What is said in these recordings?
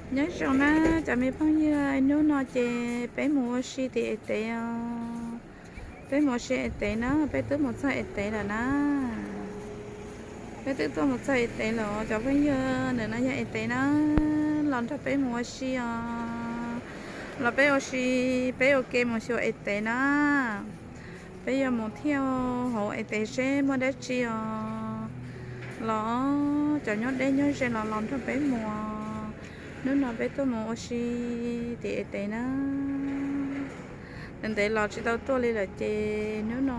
Nyob zoo na cov me phooj ywg, hnub no ces peb mus ua si tim Es Tev os. Peb mus ua si Es Tev na, peb twb mus txog Es Tev lawm na. Peb twb tuaj mus txog Es Tev lawm cov phooj ywg, ntawm no yog Es Tev na, los nrog peb mus ua si os. Los peb ua si, peb ua ke mus xyuas Es Tev na. Peb yuav mus thiaj hauv Es Tev seb muaj dab tsi os. Los cov nyob deb nyob ze los los nrog peb mus. Hnub no peb tuaj mus ua si tim Es Tev na. Ntev ntev los tsis tau tuaj li lawm ces hnub no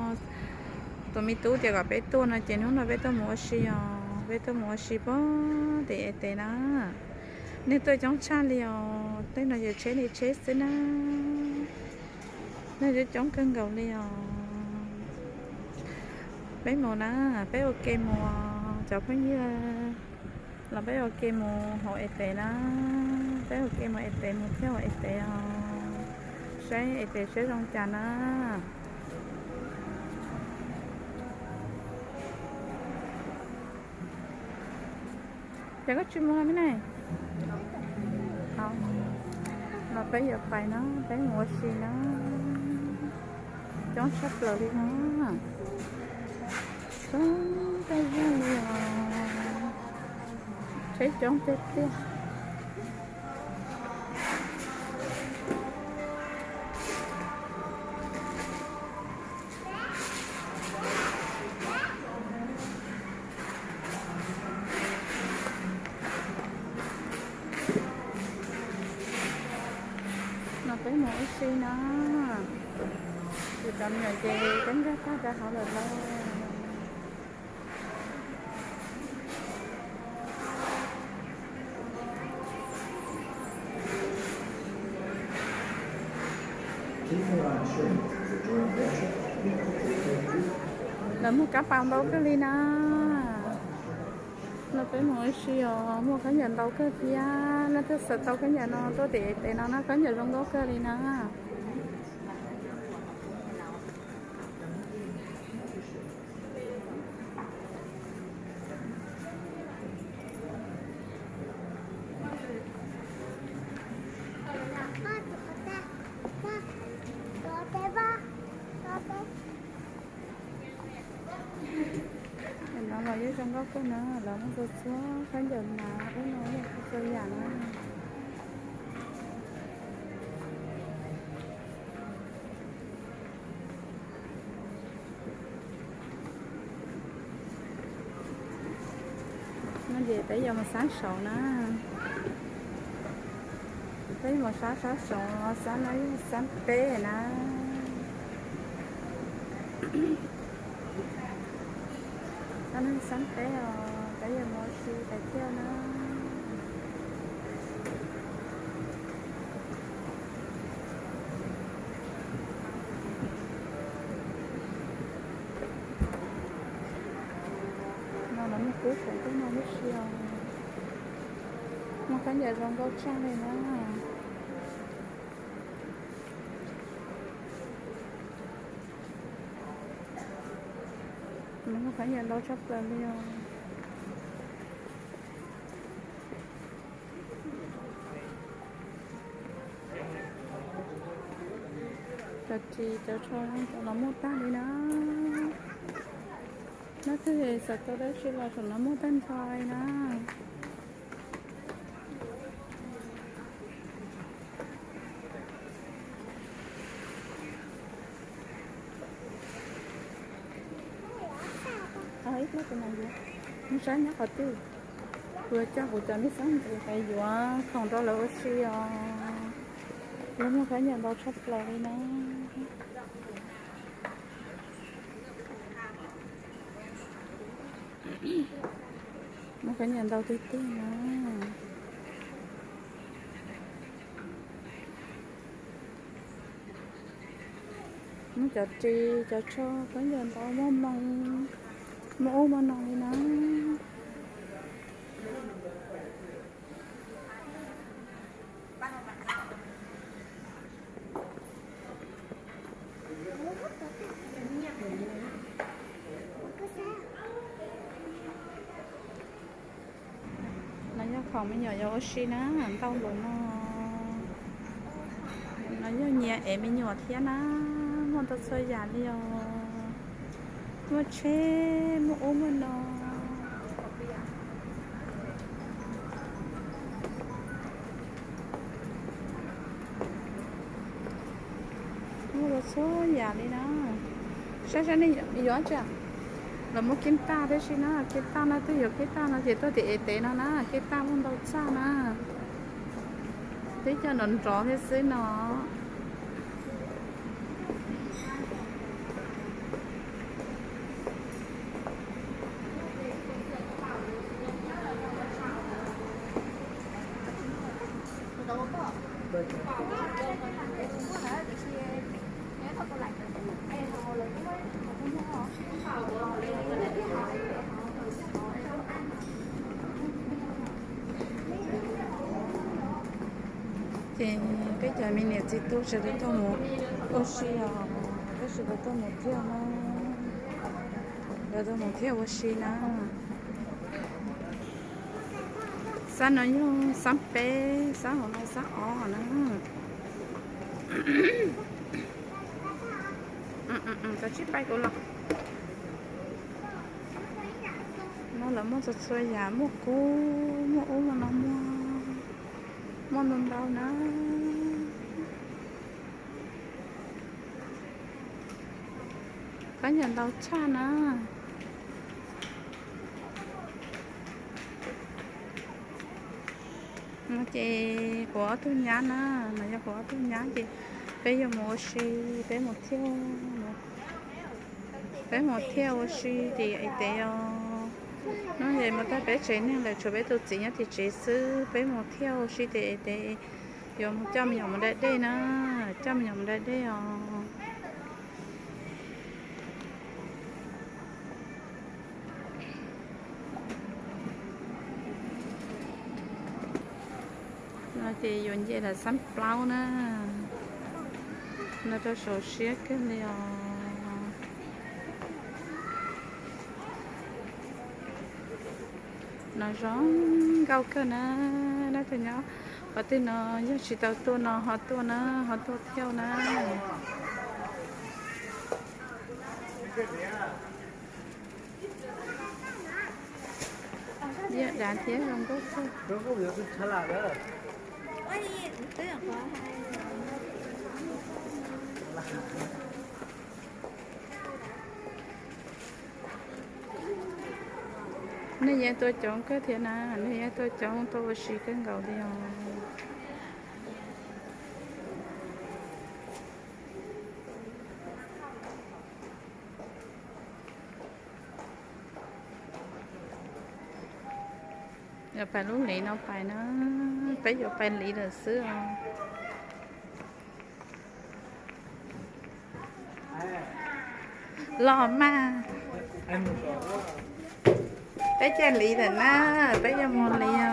tus me tub tias kom peb tuaj no ces hnub no peb tuaj mus ua si os, peb tuaj mus ua si puag tim Es Tev na. Neeg tuaj coob tshaj li os, tej no yog tsheb li tsheb xwb na. Neeg coob coob kawg nkaus li os. Peb mus na, peb ua ke mus, cov phooj ywg, los peb ua ke mus hauv Es Tev na. Peb ua ke mus Es Tev, mus thiaj hauv Es Tev os, saib Es Tev saib zoo cas na. Ces koj tsis mus me ne? Los peb yuav pais na, peb mus ua si na. Coob tshaj plaws li no. Coob tag zog li os. Tsheb coob tiag tiag. No peb mus ua si na. Kuv cov me nyuam ces peb nkag tag rau hauv lawm lauj. Lawv muag kab pas ntau kawg li na. No peb mus ua si os, muaj khaub ncaws ntau kawg thiab. Leej twg xav tau khaub ncaws no tuaj tim Es Tev no na, khaub ncaws zoo nkauj kawg li na. No los yeej zoo nkauj kawg na, lawv muaj txhua txhua khaub ncaws hnav, ub no yog txhua yam na. No ces peb yuav mus xab saud na. Peb mus xab, xab saud, xab no yog xab peb na. Xab no xab peb os, peb yuav mus ua si pais thiaj na. No lawv muaj kub saum tej no tib si os. Muaj khaub ncaws zoo nkauj tshaj li na. Muaj khaub ncaws ntau tshaj plaws li os. Cov ris cov tsho los muaj tag li na. Leej twg xav tau dab tsi los saum no muaj tag nrho li na. Ib pliag kuv mam yuav, mus saib nyob qhov twg. Kuv yuav coj kuv cov me xeeb ntxwv pais yuav khoom rau lawv ua si os. Lawv muag khaub ncaws ntau tshaj plaws li na. Muag khaub ncaws ntau tiag tiag na. Muaj cov ris cov tsho khaub ncaws ntau, muaj moo, muaj ub muaj no li na. No nyob Me nyuam yuav ua si na, ntau lus no. No yog nyias ev me nyuam thiab na, muaj ntau txhua yam li os. Muaj tsheb, muaj ub muaj no. Muaj txhua yam li na. Saib saib nej yuav tsi. Lawv muaj kib taj thiab si na, kib taj no twb yuav kib taj no ces tuaj tim ev tev no na, kib taj muaj ntau txaj na. Twb coj nrov nrov thiab xwb no. Ces peb cov me niam txiv tub sawv daws tuaj mus ua si os, peb sawv daws tuaj mus thiaj na, lawv tuaj mus thiaj ua si na. Xab no yog xab peb, xab hauv no xab ob na. Koj tsib pais kuv los. No lawv muaj txhua txhua yam, muaj kub, muaj ub muaj no, muaj, muaj ntau ntau na. Khaub ncaws ntau tshaj na. No ces kuv ob tug nyab na, no yog kuv ob tug nyab ces peb yuav mus ua si, peb mus thiaj, peb mus thiaj ua si tim ev tev os. No ces mus tag peb tsev neeg lawm tshuav peb tus txiv nyob tim tsev xwb, peb mus thiaj ua si tim ev tev, yuav mus coj me nyuam mus da dej na, coj me nyuam mus da dej os. No ces yuav nce lawm xab plaub na, no rau saum siab kawg li os. No zoo nkauj kawg na, neb tus nyob qhov twg no yog tsis tau tuaj no ho tuaj na, ho tuaj thiaj na. Yog dav thiab zoo nkauj kawg. Nej yeej tuaj coob kawg thiab na, nej yeej tuaj coob tuaj ua si kawg nkaus li os. Yuav pais lub liv no pais na, peb yuav pais liv lawm xwb os. Los mas, peb caij liv lawm na, peb yuav mus liv os.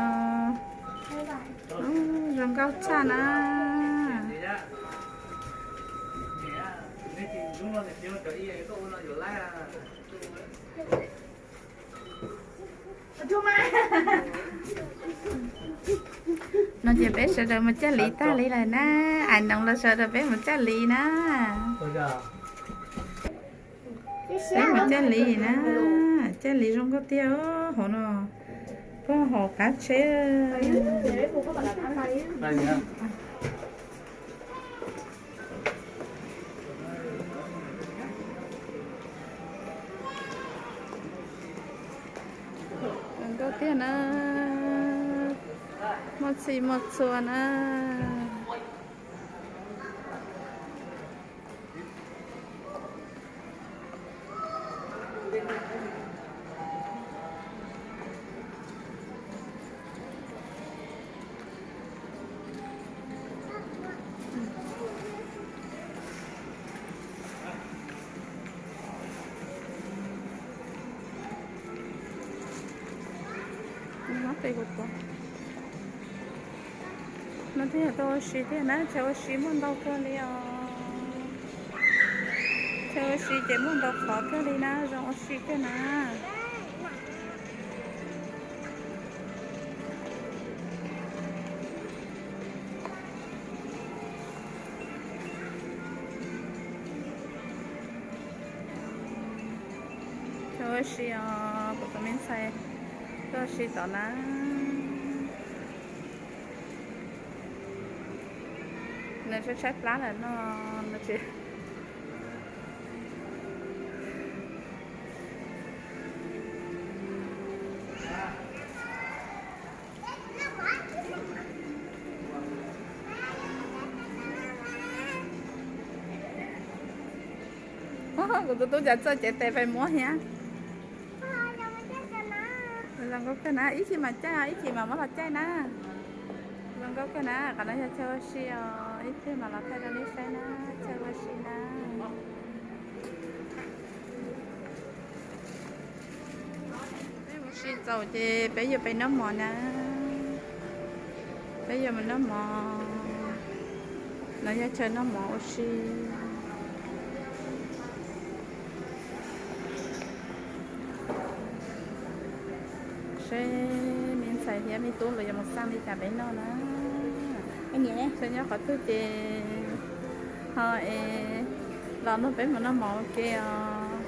Zoo nkauj tshaj na. No ces peb sawv daws mus caij liv tag li lawm na, ais noov los sawv daws peb mus caij liv na. Peb mus caij liv na, caij liv zoo nkauj tiag hauv no, puag hauv qab tsheb. Zoo nkauj tiag na, muaj txhij muaj txhua na. No twb yog tuaj ua si thiab na, chaw ua si muaj ntau kawg li os. Chaw ua si ces muaj ntau qhov kawg li na, zoo ua si kawg na. Ua si os, kuv tus me ntxhais tuaj ua si tom na. Nws tshaib tshaib plab lawm no, nws tsis Kuv tus tub cas txawj cev tes pes muab thiab. Zoo nkauj kawg na, ib chim mam caij, ib chim mam muab los caij na. Zoo nkauj kawg na, qhov no yog chaw ua si os, ib pliag mam los thaij rau nej saib na, chaw ua si na. Peb mus ua si txaus ces peb yuav pais noj mov na. Peb yuav mus noj mov. No yog chaw noj mov ua si. Seb me ntxhais thiab me tub lawv yuav mus xaj li cas peb noj na. Seb nyob qhov twg ces ho es los nrog peb mus noj mov ua ke os.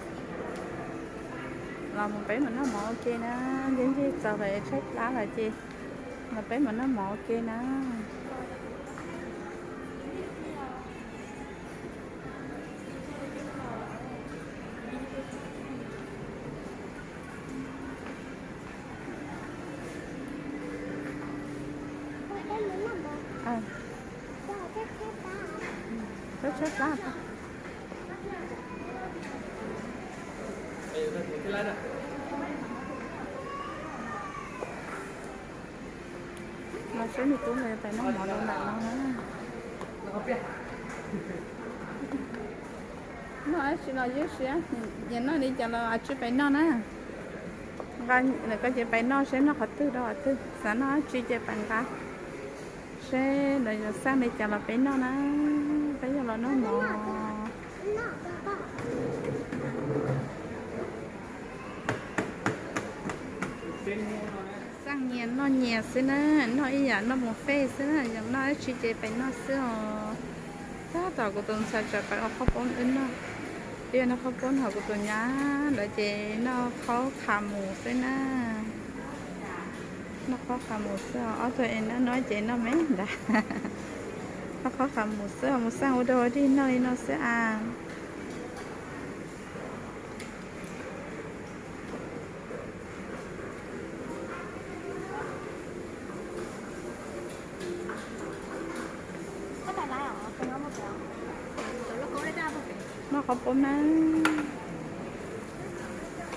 Los mus peb mus noj mov ua ke na, ncig ncig txog lawm tshaib plab lawm ces los peb mus noj mov ua ke na. Tshaib plab. Los saib me tub lawv pais noj mov rau nram no na. Noj dab tsi los ywj siab, nyiam noj li cas los ua tsi pais noj na. Nqa lawv koj ces pais noj seb noj qhov twg rau qhov twg, xav noj dab tsi ces pais nqa. Seb lawv yuav xaj li cas los peb noj na, peb yuav los noj mov. Xaj nyias noj nyias xwb na, noj ib yam noj mus fej xwb na, yog noj dab tsi ces pais noj xwb os. Tab tom kuv tus ntxhais tsam pais ua qhaub poob wb noj, peb yuav noj qhaub poob no, kuv tus nyab lawv ces noj qhaub qha mus xwb na. Noj qhaub qha mus xwb os, ob tug es noj no ces noj me ntag. Noj qhaub qha mus xwb os, mus xaj ua dog ua dig noj li no xwb as. Noj qhaub poob na,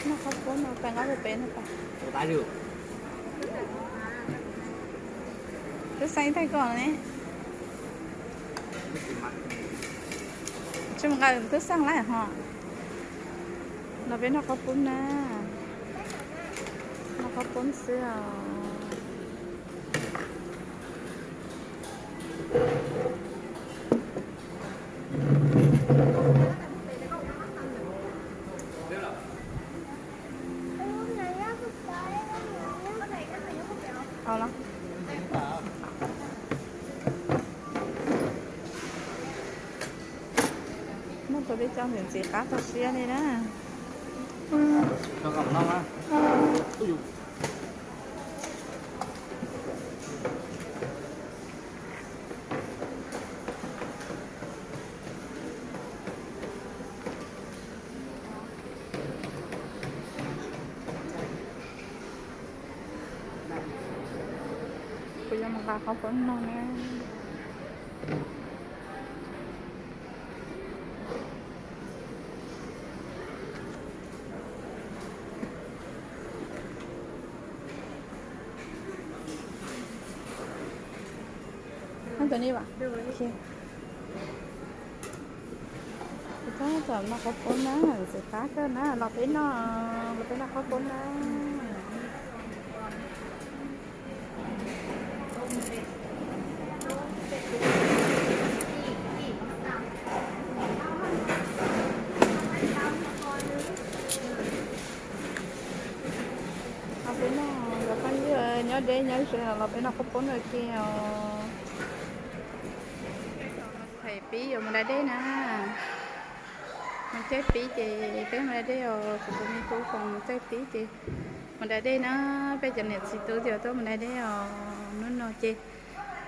noj qhaub poob no pais nqa pem no pais. Twb xaj ib tag koj ne. Tsis mus nqa twb xaj lawm ho. No peb noj qhaub poob na, noj qhaub poob xwb os. Muab tus peb coj ntxim ntxim qab tau siab li na. Kuv yuav mus nqa qhaub poob noj na. Tab tom noj qhaub poob na, ntxim qab kawg na, los peb noj, los peb noj qhaub poob na. Los peb noj, cov phooj ywg nyob deb nyob ze los peb noj qhaub poob ua ke os. Thầy Pib yuav mus da dej na. Mus Tsaij pib ces peb mus da dej os, kuv tus me tub Foom tsaij pib ces mus da dej na. Peb cov niam txiv tub ces tuaj mus da dej os. Hnub no ces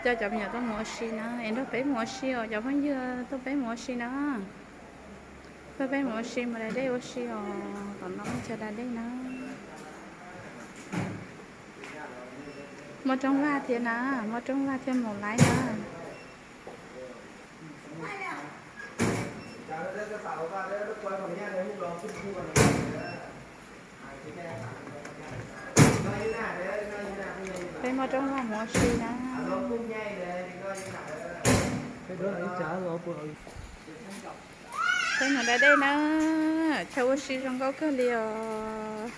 coj cov me nyuam tuaj mus ua si na, es nrog peb mus ua si os cov phooj ywg, tuaj peb mus ua si na. Tuaj peb mus ua si, mus da dej ua si os, tom no ib co da dej na. Muaj rooj vag thiab na, muaj rooj vag thiab mus laiv na. Peb muaj rooj vag mus ua si na. Peb mus da dej na, chaw ua si zoo nkauj kawg li os.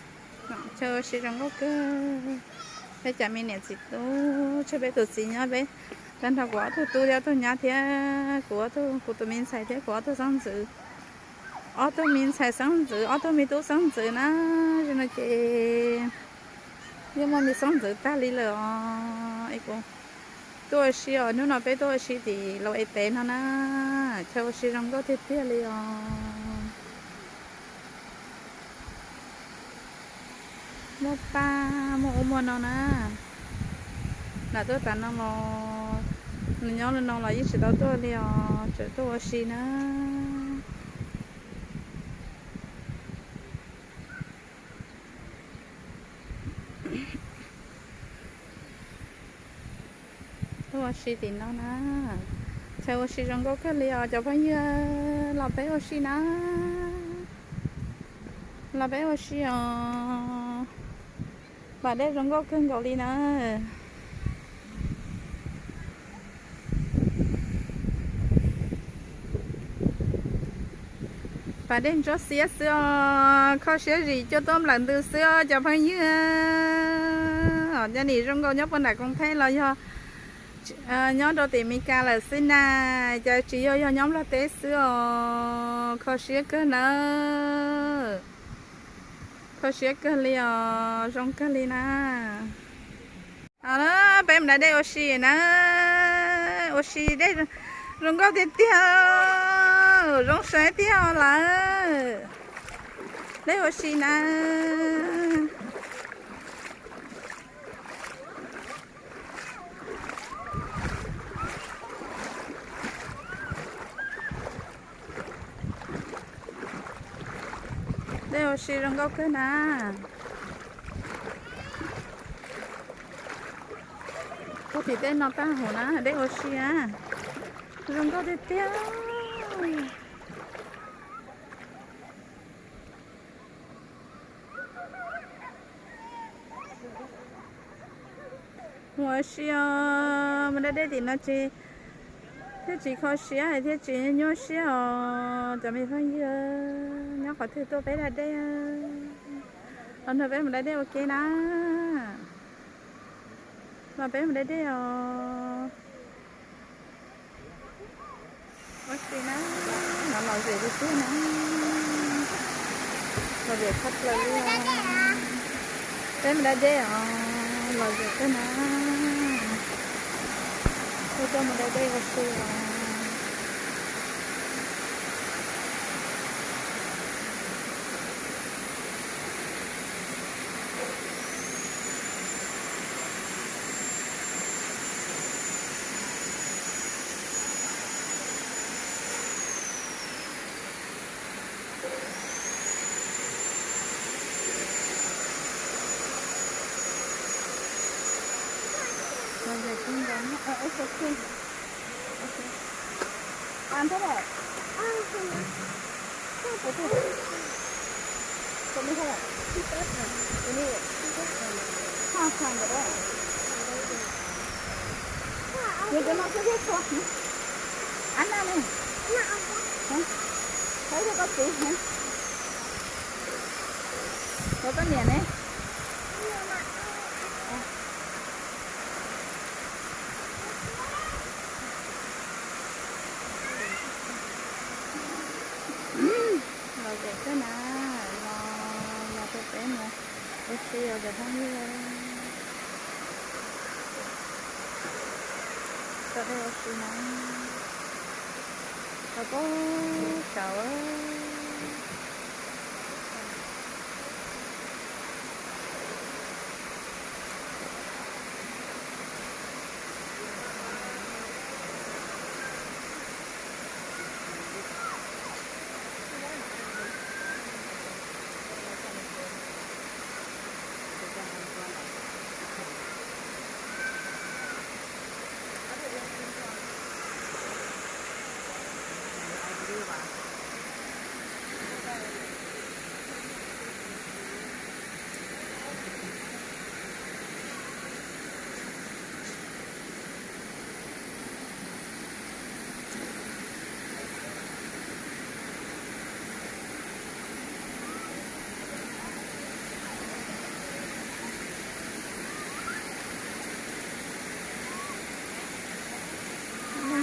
Chaw ua si zoo nkauj kawg. Peb cov me niam txiv tub, tshuav peb tus txiv nyob, peb tag nrho kuv ob tug tub thiab ob tug nyab thiab kuv, kuv tus me ntxhais thiab kuv ob tug xeeb ntxwv, ob tug me ntxhais xeeb ntxwv, ob tug me tub xeeb ntxwv na. Zaum no ces yeej muaj me xeeb ntxwv tag li lawm os. Es kuv tuaj ua si os, hnub no peb tuaj ua si tim Laus Es Tev no na. Chaw ua si zoo nkauj tiag tiag li os. Muaj paj muaj ub muaj no na. Lam tuaj tas no los, nws nyob li no los yeej tsis tau tuaj li os, tseem tuaj ua si na. Tuaj ua si tim no na. Chaw ua si zoo nkauj kawg li os cov phooj ywg, los peb ua si na. Los peb ua si os. Pas dej zoo nkauj kawg nkaus li na. Pas dej ntsuab xiab xwb os, kho siab zim cuaj tuaj nplawm ntws xwb os cov phooj ywg. Nyob nim zoo nkaus nyob puag nram Koos Theeb los yog nyob rau tim Mes Kas lawm xwb na, cas tsis yog, yog nyob Nplog teb xwb os. Kho siab kawg na. Kho siab kawg li os, zoo kawg li na. Peb mus da dej ua si na. Ua si dej zoo nkauj tiag tiag, zoo saib tiag lawm. Dej ua si na. Dej ua si zoo nkauj kawg na. Puag tim tej no tag huv na, dej ua si na. Zoo nkauj tiag tiag. Mus ua si os, mus da dej tim no ces thiaj tsis kho siab thiaj tsis nyuaj siab os cov me phooj ywg. Nyob qhov twg tuaj peb da dej, los nrog peb mus da dej ua ke na. Los peb mus da dej os. Ua si na, no lom zem tiag tiag na. Lom zem tshaj plaws li os. Peb mus da dej os, lom zem kawg na. Peb tuaj mus da dej ua si os. Ab na ne, qhov ib rau koj txiv, qhov koj niam ne. Lom zem kawg na, los yog rau peb mus ua si os cov phooj ywg. Tau dej ua si na, tau pab saum.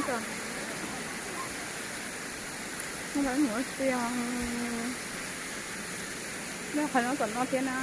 Mus ua si, muaj qhov no kom noj thiab na.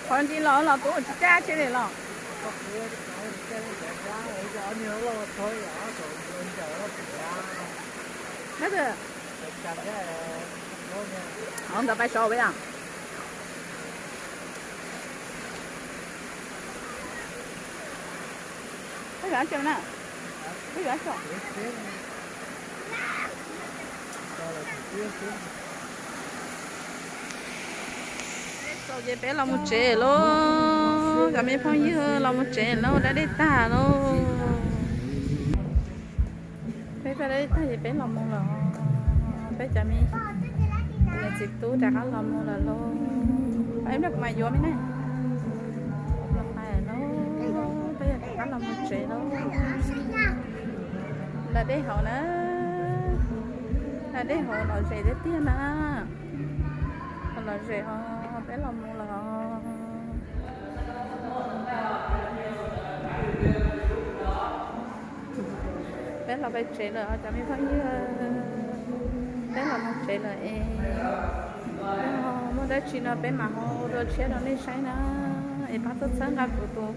Qhov ntsis los los tub tsis caj tsi li los. Ntawd pais saud peb yog. Peb yuav tso na. Peb yuav tso. Ces peb los mus tsev lauj, cov me phooj ywg, los mus tsev lauj, da dej tag lauj. Peb da dej tag ces peb los mus lawm, peb cov me niam txiv tub rov qab los mus lawm lauj. Peb, kuv mam yuav me ne. Los hais lauj, peb yog rov qab los mus tsev lauj. Da dej hauv na, da dej hauv lom zem tiag tiag na. Lom zem os, peb los mus lawm. Peb los pem tsev lawm cov me phooj ywg, peb los mus tsev lawm es muaj dab tsi no peb mam ho ua dua tshiab rau nej saib na. Es pab txhawb nqa kuv tus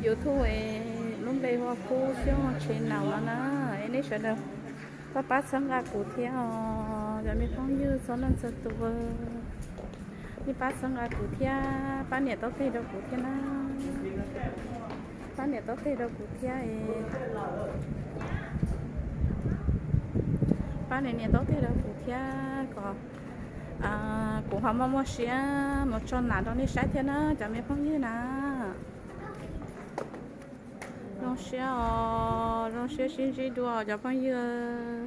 YouTube es lub npe hu ua Kub Xyooj Channel no na. Es nej sawv daws pab pab txhawb nqa kuv thiab os cov me phooj ywg txhua leej txhua tus. Nej pab txhawb nqa kuv thiab pab niam taub teg rau kuv thiab na. Pab niam taub teg rau kuv thiab es, pab niam niam taub teg rau kuv thiab kom kuv ho muaj muaj siab mus tso nam rau nej saib thiab na cov me phooj ywg na. Zoo siab os, zoo siab sib ntsib dua cov phooj ywg.